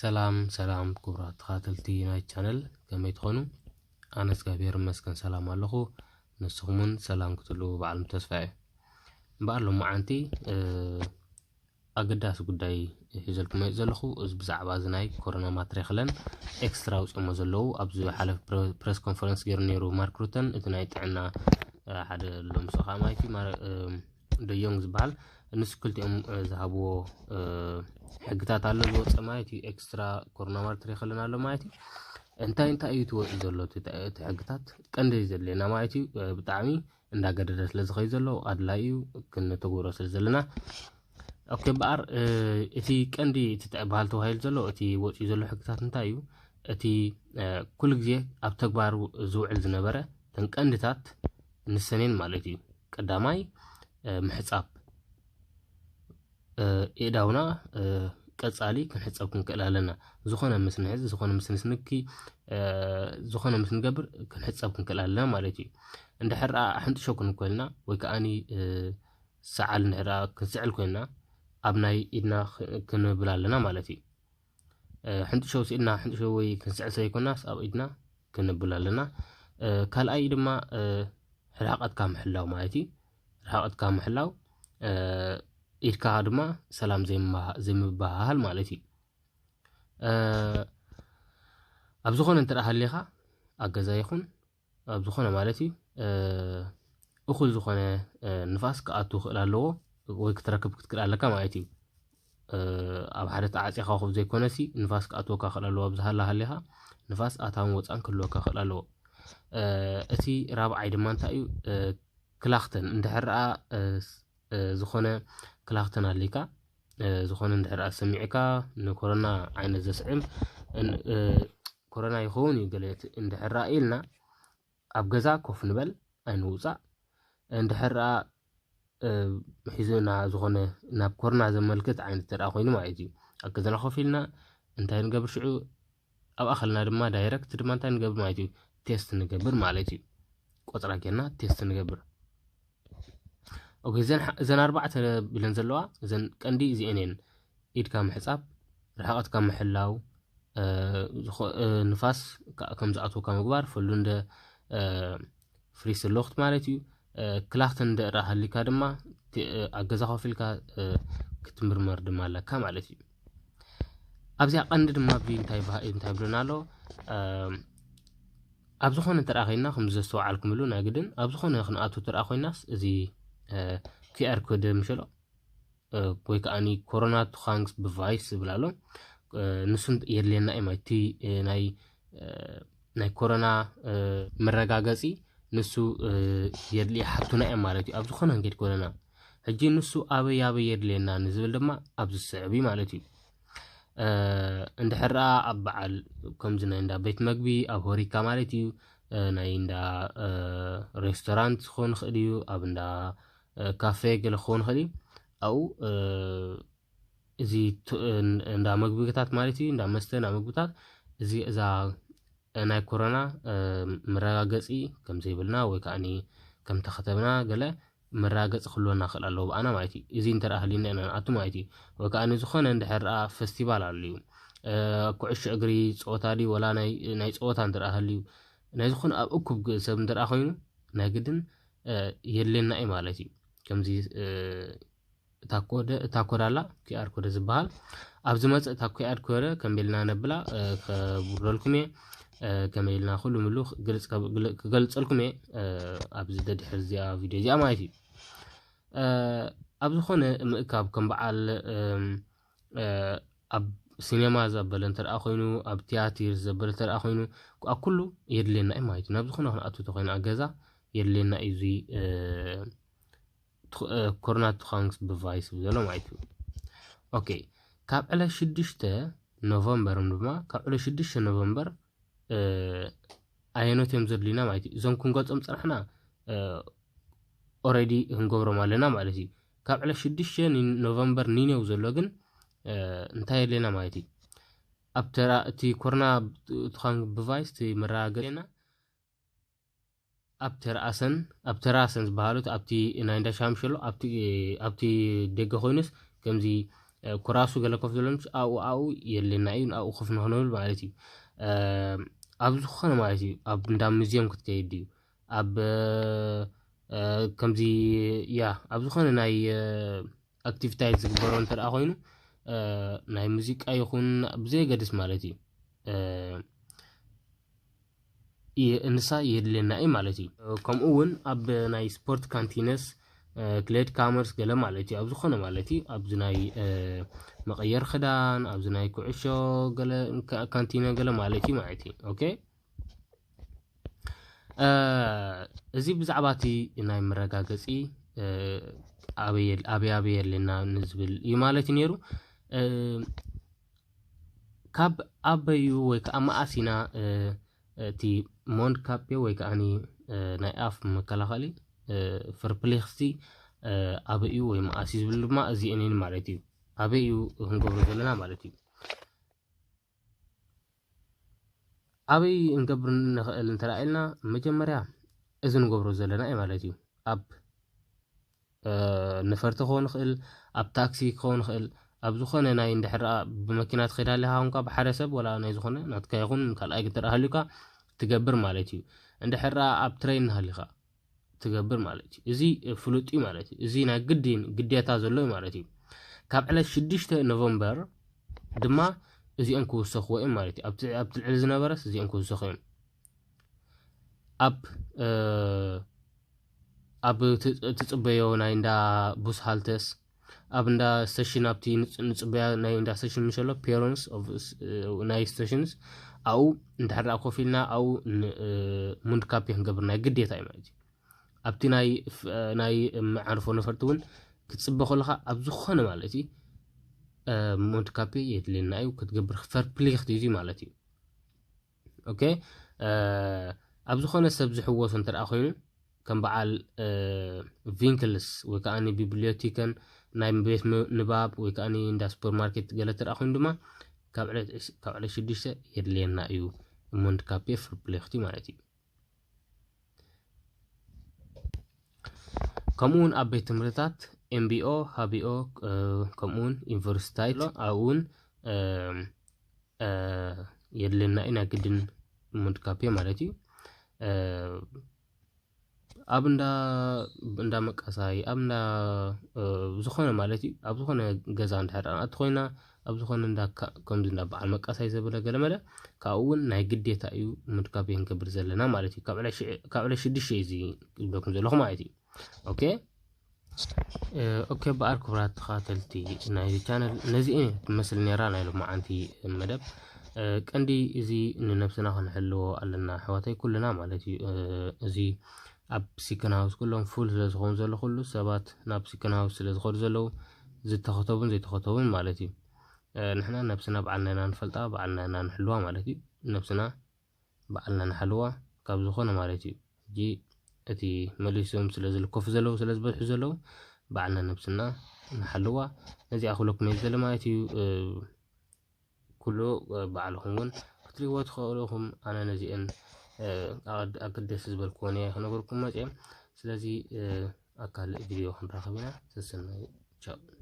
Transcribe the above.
ሰላም ሰላም ክቡራት ተኸታተልቲ ናይ ቻነል፣ ከመይ ትኾኑ? ኣነ እግዚኣብሔር ይመስገን ሰላም ኣለኹ። ንስኹም እውን ሰላም ክትህልዉ ብዓለም ተስፋ እየ። እምበኣር ሎማዓንቲ፣ እ፣ ኣገዳሲ ጉዳይ ሒዘልኩም መፂእ ዘለኹ። እዚ ብዛዕባ እዚ ናይ ኮሮና ማትሪክለን ኤክስትራ ኣውፅኦሞ ዘለዉ ኣብዚ ሓለፍ ፕረ-፣ ፕረስ ኮንፈረንስ ገይሩ ነይሩ ማርክ ሩተን፣ እቲ ናይ ጥዕና፣ እ፣ ሓደ ኣሎ ምስኡ ከዓ ማለት እዩ፣ ማር-፣ እ፣ ደዮንግ ዝበሃል፣ ንሱ ክልቲኦም፣ እ፣ ዝሃብዎ፣ እ፣ ሕግታት ኣሎ ዝወፀ ማለት እዩ። ኤክስትራ ኮሮና ማርትሪ ክልን ኣሎ ማለት እዩ። እንታይ እንታይ እዩ ትወፂ ዘሎ እቲ ተ-፣ እቲ ሕግታት ቀንዲ ዘድልየና ማለት እዩ። እ፣ ብጣዕሚ እንዳገደደ ስለ ዝኸይ ዘሎ ኣድላይ እዩ ክንተግብሮ ስለ ዘለና። ኦኬ፣ እምበኣር፣ እ፣ እቲ ቀንዲ እቲ ተባሃል ተባሂሉ ዘሎ እቲ ወፂኡ ዘሎ ሕግታት እንታይ እዩ? እቲ፣ እ፣ ኩሉ ግዜ ኣብ ተግባር ዝውዕል ዝነበረ ተን ቀንድታት ንሰኔን ማለት እዩ። ቀዳማይ፣ እ፣ ምሕጻብ፣ እ፣ ኤዳውና፣ እ፣ ቀጻሊ ክንሕጸብ ክንክእል ኣለና። ዝኾነ ምስ ንሕዝ፣ ዝኾነ ምስ ንስንኪ፣ እ፣ ዝኾነ ምስ ንገብር ክንሕጸብ ክንክእል ኣለና ማለት እዩ። እንድሕር ደኣ ሕንጥሾ ክንኮልና ወይ ከኣኒ፣ እ፣ ሰዓል እንድሕር ደኣ ክንስዕል ኮይንና ኣብ ናይ ኢድና ክ-፣ ክንብል ኣለና ማለት እዩ። እ፣ ሕንጥሾ ስኢልና፣ ሕንጥሾ ወይ ክንስዕል ዘይኮናስ ኣብ ኢድና ክንብል ኣለና። እ፣ ካልኣይ ድማ፣ እ፣ ርሕቀትካ ምሕላው ማለት እዩ። ርሕቀትካ ምሕላው፣ እ፣ ኢድካ ድማ ሰላም ዘይምሃ-፣ ዘይምብሃሃል ማለት እዩ። እ፣ ኣብ ዝኾነ እንተ ደኣ ሃሊኻ፣ ኣብ ገዛ ይኹን ኣብ ዝኾነ ማለት እዩ፣ እ፣ እኹል ዝኾነ፣ እ፣ ንፋስ ክኣቱ ክእል ኣለዎ ወይ ክትረክብ ክትክእል ኣለካ ማለት እዩ። እ፣ ኣብ ሓደ ተዓጺኻ ኮፍ ዘይኮነሲ ንፋስ ክኣትወካ ክእል ኣለዎ። ኣብ ዝሃላ ሃሊኻ ንፋስ ኣታውን ወጻእን ክህልወካ ክእል ኣለዎ። እ፣ እቲ ራብዓይ ድማ እንታይ እዩ? እ፣ ክላኽተን እንድሕር ደኣ፣ እ፣ ስ-፣ እ፣ ዝኾነ ክላኽተን ኣሊካ፣ እ፣ ዝኾነ እንድሕር ደኣ ሰሚዕካ ንኮሮና ዓይነት ዘስዕም፣ እን-፣ እ፣ ኮሮና ይኸውን እዩ ገለ እቲ እንድሕር ደኣ ኢልና ኣብ ገዛ ኮፍ ንበል፣ ኣይንውጻእ። እንድሕር ደኣ፣ እ፣ ሒዙና ዝኾነ ናብ ኮሮና ዘመልክት ዓይነት እንተ ደኣ ኮይኑ ማለት እዩ። ኣብ ገዛና ኮፍ ኢልና እንታይ ንገብር ሽዑ? ኣብ ኣኸልና ድማ ዳይረክት ድማ እንታይ ንገብር ማለት እዩ? ቴስት ንገብር ማለት እዩ። ቆጽራ ጌርና ቴስት ንገብር። ኦኬ፣ እዘን ሓ-፣ እዘን ኣርባዕተ ኢለን ዘለዋ፣ እዘን ቀንዲ እዚኤን እየን። ኢድካ ምሕጻብ፣ ርሕቀትካ ምሕላው፣ እ፣ ዝኾ-፣ እ፣ ንፋስ ከ-፣ ከም ዝኣትወካ ምግባር፣ ፈሉ እንደ፣ እ፣ ፍሪስ ሉኽት ማለት እዩ። እ፣ ክላኽተን እንደ ደኣ ሃሊካ ድማ፣ ቲ-፣ እ፣ ኣብ ገዛ ኮፍ ኢልካ፣ እ፣ ክትምርመር ድማ ኣለካ ማለት እዩ። ኣብዚኣ ቀንዲ ድማ ኣብዚ እንታይ ይበሃ-፣ እንታይ ይብለና ኣሎ? እ፣ ኣብ ዝኾነ እንተ ደኣ ኮይንና፣ ከም ዘስተውዓልኩምሉ ናይ ግድን፣ ኣብ ዝኾነ ክንኣቱ እንተ ደኣ ኮይንናስ፣ እዚ፣ እ፣ ኪው ኣር ኮድ ምሸሎ፣ እ፣ ወይ ከኣኒ ኮሮና ቱኻንግስ ብቫይስ ዝብል ኣሎ። እ፣ ንሱ የድልየና እዩ ማለት፣ እቲ፣ እ፣ ናይ፣ እ፣ ናይ ኮሮና፣ እ፣ መረጋገጺ ንሱ፣ እ፣ የድልየ ሓቱና እዩ ማለት እዩ። ኣብ ዝኾነ ክንከይድ ኮለና፣ ሕጂ ንሱ ኣበይ ኣበይ የድልየና ንዝብል ድማ ኣብዚ ዝስዕብ እዩ ማለት እዩ። እ፣ እንድሕር ደኣ ኣብ በዓል ከምዚ ናይ እንዳ ቤት መግቢ ኣብ ሆሪካ ማለት እዩ፣ እ፣ ናይ እንዳ፣ እ፣ ሬስቶራንት ክኸውን ይኽእል እዩ፣ ኣብ እንዳ፣ እ፣ ካፌ ገለ ክኸውን ይኽእል እዩ። ኣብኡ፣ እ፣ እዚ ቱ-፣ እ፣ እንዳ መግብታት ማለት እዩ፣ እንዳ መስተ፣ እንዳ መግብታት፣ እዚ፣ እዛ፣ እ፣ ናይ ኮሮና፣ እ፣ መረጋገጺ ከም ዘይብልና ወይ ከኣኒ ከም ተኸተብና ገለ መረጋገጺ ክህልወና ክእል ኣለዎ ብኣና ማለት እዩ። እዚ እንተ ደኣ ሃልዩና ኢና ንኣቱ ማለት እዩ። ወይ ከኣኒ ዝኾነ እንድሕር ደኣ ፈስቲቫል ኣልዩ፣ እ፣ ኩዕሾ እግሪ ጸወታ ድዩ ወላ ናይ፣ ናይ ጸወታ እንተ ደኣ ሃልዩ፣ ናይ ዝኾነ ኣብ እኩብ ግ-፣ ሰብ እንተ ደኣ ኮይኑ፣ ናይ ግድን፣ እ፣ የድልየና እዩ ማለት እዩ። ከምዚ፣ እ፣ እታ ኮደ፣ እታ ኮድ ኣላ፣ ኪው ኣር ኮደ ዝበሃል። ኣብ ዝመጽእ እታ ኪው ኣር ኮደ ከመይ ኢልና ነብላ፣ እ፣ ከብርደልኩም እየ። እ፣ ከመይ ኢልና ኩሉ ምሉ ክገልጽ-፣ ክገልጸልኩም እየ፣ እ፣ ኣብዚ ደድሕሪ እዚኣ ቪድዮ እዚኣ ማለት እዩ። እ፣ ኣብ ዝኾነ ምእካብ ከም በዓል፣ እም፣ እ፣ ኣብ ሲኔማ ዘበለ እንተ ደኣ ኮይኑ፣ ኣብ ቲያትር ዘበለ እንተ ደኣ ኮይኑ፣ ኣብ ኩሉ የድልየና እዩ ማለት እዩ። ናብ ዝኾነ ክንኣቱ ተኾይኑ ኣብ ገዛ የድልየና እዩ እዚ፣ እ፣ ቱ-፣ እ፣ ኮሮና ቱኻንግስ ብቫይስ ዝብል ዘሎ ማለት እዩ። ኦኬ፣ ካብ ዕለት ሽዱሽተ ኖቨምበር ድማ፣ ካብ ዕለት ሽዱሽተ ኖቨምበር፣ እ፣ ኣየኖት እዮም ዘድልዩና ማለት እዩ። እዞም ክንገልጾም ጸናሕና፣ እ፣ ኦልሬዲ ክንገብሮም ኣለና ማለት እዩ። ካብ ዕለት ሽዱሽተ ኒ-፣ ኖቨምበር ንኔው ዘሎ ግን፣ እ፣ እንታይ የድልየና ማለት እዩ። ኣብ ተራ-፣ እቲ ኮሮና ቱኻንግ ብቫይስ እቲ መረጋገጺና ኣብ ተራእሰን፣ ኣብ ተራእሰን ዝበሃሉት ኣብቲ ናይ እንዳ ሻምሸሎ ኣብቲ፣ ኣብቲ ደገ ኮይኑስ ከምዚ ኩራሱ ገለ ኮፍ ዘሎ ኣብኡ ኣብኡ የድልየና እዩ። ኣብኡ ኮፍ ንክንብል ማለት እዩ። ኣብ ዝኾነ ማለት እዩ፣ ኣብ እንዳ ሙዚየም ክትከይድ እዩ፣ ኣብ ከምዚ፣ ያ፣ ኣብ ዝኾነ ናይ ኣክቲቪታይት ዝግበሮ እንተ ደኣ ኮይኑ፣ ናይ ሙዚቃ ይኹን ብዘየገድስ ማለት እዩ፣ ንሳ የድልየና እዩ ማለት እዩ። ከምኡ እውን ኣብ ናይ ስፖርት ካንቲነስ፣ ክሌድ ካመርስ ገለ ማለት እዩ፣ ኣብ ዝኾነ ማለት እዩ፣ ኣብዚ ናይ መቐየር ክዳን፣ ኣብዚ ናይ ኩዕሾ ገለ፣ ካንቲነ ገለ ማለት እዩ ማለት እዩ። ኦኬ። እዚ ብዛዕባ እቲ ናይ መረጋገፂ ኣበይ ኣበይ ኣለና ንዝብል እዩ ማለት እዩ ነይሩ። ካብ ኣበዩ ወይ ከዓ መኣስ ኢና እቲ ሞንድ ካፔ ወይ ከዓ ናይ ኣፍ መከላኸሊ ፈርፕሌክስቲ ኣበዩ ወይ መኣስ እዩ ዝብል ድማ እዚአን ማለት እዩ። ኣበይ እዩ ክንገብሮ ዘለና ማለት እዩ። ኣበይ እንገብር ንኽእል እንተ ኢልና፣ መጀመርያ እዚ ንገብሮ ዘለና እዩ ማለት እዩ። ኣብ ነፈርቲ ክኸውን ይኽእል፣ ኣብ ታክሲ ክኸውን ይኽእል፣ ኣብ ዝኾነ ናይ እንድሕር ብመኪና ትኸይድ ኣለኻ እንኳ ብሓደ ሰብ፣ ወላ ናይ ዝኾነ ናትካ ይኹን ካልኣይ ግትር ኣህልዩካ ትገብር ማለት እዩ። እንድሕር ኣብ ትሬን ሃሊኻ ትገብር ማለት እዩ። እዚ ፍሉጥ እዩ ማለት እዩ። እዚ ናይ ግድን ግዴታ ዘሎ እዩ ማለት እዩ። ካብ ዕለት ሽዱሽተ ኖቨምበር ድማ እዚኦም ክውሰኽዎ እዮም ማለት እዩ። ኣብቲ ልዕሊ ዝነበረስ እዚኦም ክውሰኹ እዮም። ኣብ ኣብ ትፅበዮ ናይ እንዳ ቡስ ሃልተስ፣ ኣብ እንዳ ስቴሽን፣ ኣብቲ ንፅበያ ናይ እንዳ ስቴሽን ምሸሎ ፔሮንስ ናይ ስቴሽንስ ኣብኡ እንድሕር ደኣ ኮፍ ኢልና ኣብኡ ሙንድ ካፔ ክንገብር ናይ ግዴታ እዩ ማለት እዩ። ኣብቲ ናይ ናይ መዓርፎ ነፈርቲ እውን ክትፅበ ከለካ ኣብ ዝኾነ ማለት እዩ ሙንድ ካፔ የድልየና እዩ ክትገብር ፈርፕሊክት እዩ ማለት እዩ። ኦኬ። ኣብ ዝኾነ ሰብ ዝሕወሶ እንተ ደኣ ኮይኑ ከም በዓል ቪንክልስ ወይ ከዓ ቢብሊዮቲከን ናይ ቤት ንባብ ወይ ከዓ እንዳ ሱፐርማርኬት ገለ እንተ ደኣ ኮይኑ ድማ ካብ ዕለት ሽዱሽተ የድልየና እዩ ሙንድ ካፔ ፈርፕሊክቲ ማለት እዩ። ከምኡውን ኣብ ቤት ትምህርትታት ኤምቢኦ ሃቢኦ ከምኡውን ዩኒቨርሲቲታት ኣብኡውን የድልየና እዩ ናይ ግድን ሙንድ ካፔ ማለት እዩ። ኣብ እንዳ እንዳ መቃሳይ ኣብ እንዳ ዝኾነ ማለት እዩ ኣብ ዝኾነ ገዛ እንድሕር ኣት ኮይና ኣብ ዝኾነ እንዳ ከምዚ እንዳ በዓል መቃሳይ ዘበለ ገለመለ ካብኡ እውን ናይ ግዴታ እዩ ሙንድ ካፔ ክንገብር ዘለና ማለት እዩ። ካብ ዕለት ሽዱሽተ እዩ እዚ ዝብለኩም ዘለኹ ማለት እዩ። ኦኬ። ኦኬ በኣር ክቡራት ተኸታተልቲ ናይዚ ቻነል ነዚ እየ ትመስል ነራ ናይ ሎማዓንቲ መደብ። ቀንዲ እዚ ንነብስና ክንሕልዎ ኣለና ኣሕዋተይ ኩልና ማለት እዩ። እዚ ኣብ ሲክን ሃውስ ኩሎም ፉል ስለ ዝኾኑ ዘሎ ኩሉ ሰባት ናብ ሲክን ሃውስ ስለ ዝኾዱ ዘለዉ ዝተኸተቡን ዘይተኸተቡን ማለት እዩ። ንሕና ነብስና በዓልና ኢና ንፈልጣ በዓልና ኢና ንሕልዋ ማለት እዩ። ነብስና በዓልና ንሓልዋ ካብ ዝኾነ ማለት እዩ። ሕጂ እቲ መሊሶም ስለ ዝልከፉ ዘለዉ ስለ ዝበዝሑ ዘለዉ በዓልና ነብስና ንሓልዋ። ነዚኣ ክብለኩም እየ ዝደሊ ማለት እዩ። ኩሉ ባዕልኹም እውን ክትሪእዎ ትኽእሉ ኢኹም። ኣነ ነዚአን ኣገደሲ ዝበልክወን እየ ክነግርኩም መፅየ። ስለዚ ኣብ ካልእ ቪድዮ ክንራኸብ ኢና። ሰሰናዩ። ቻው።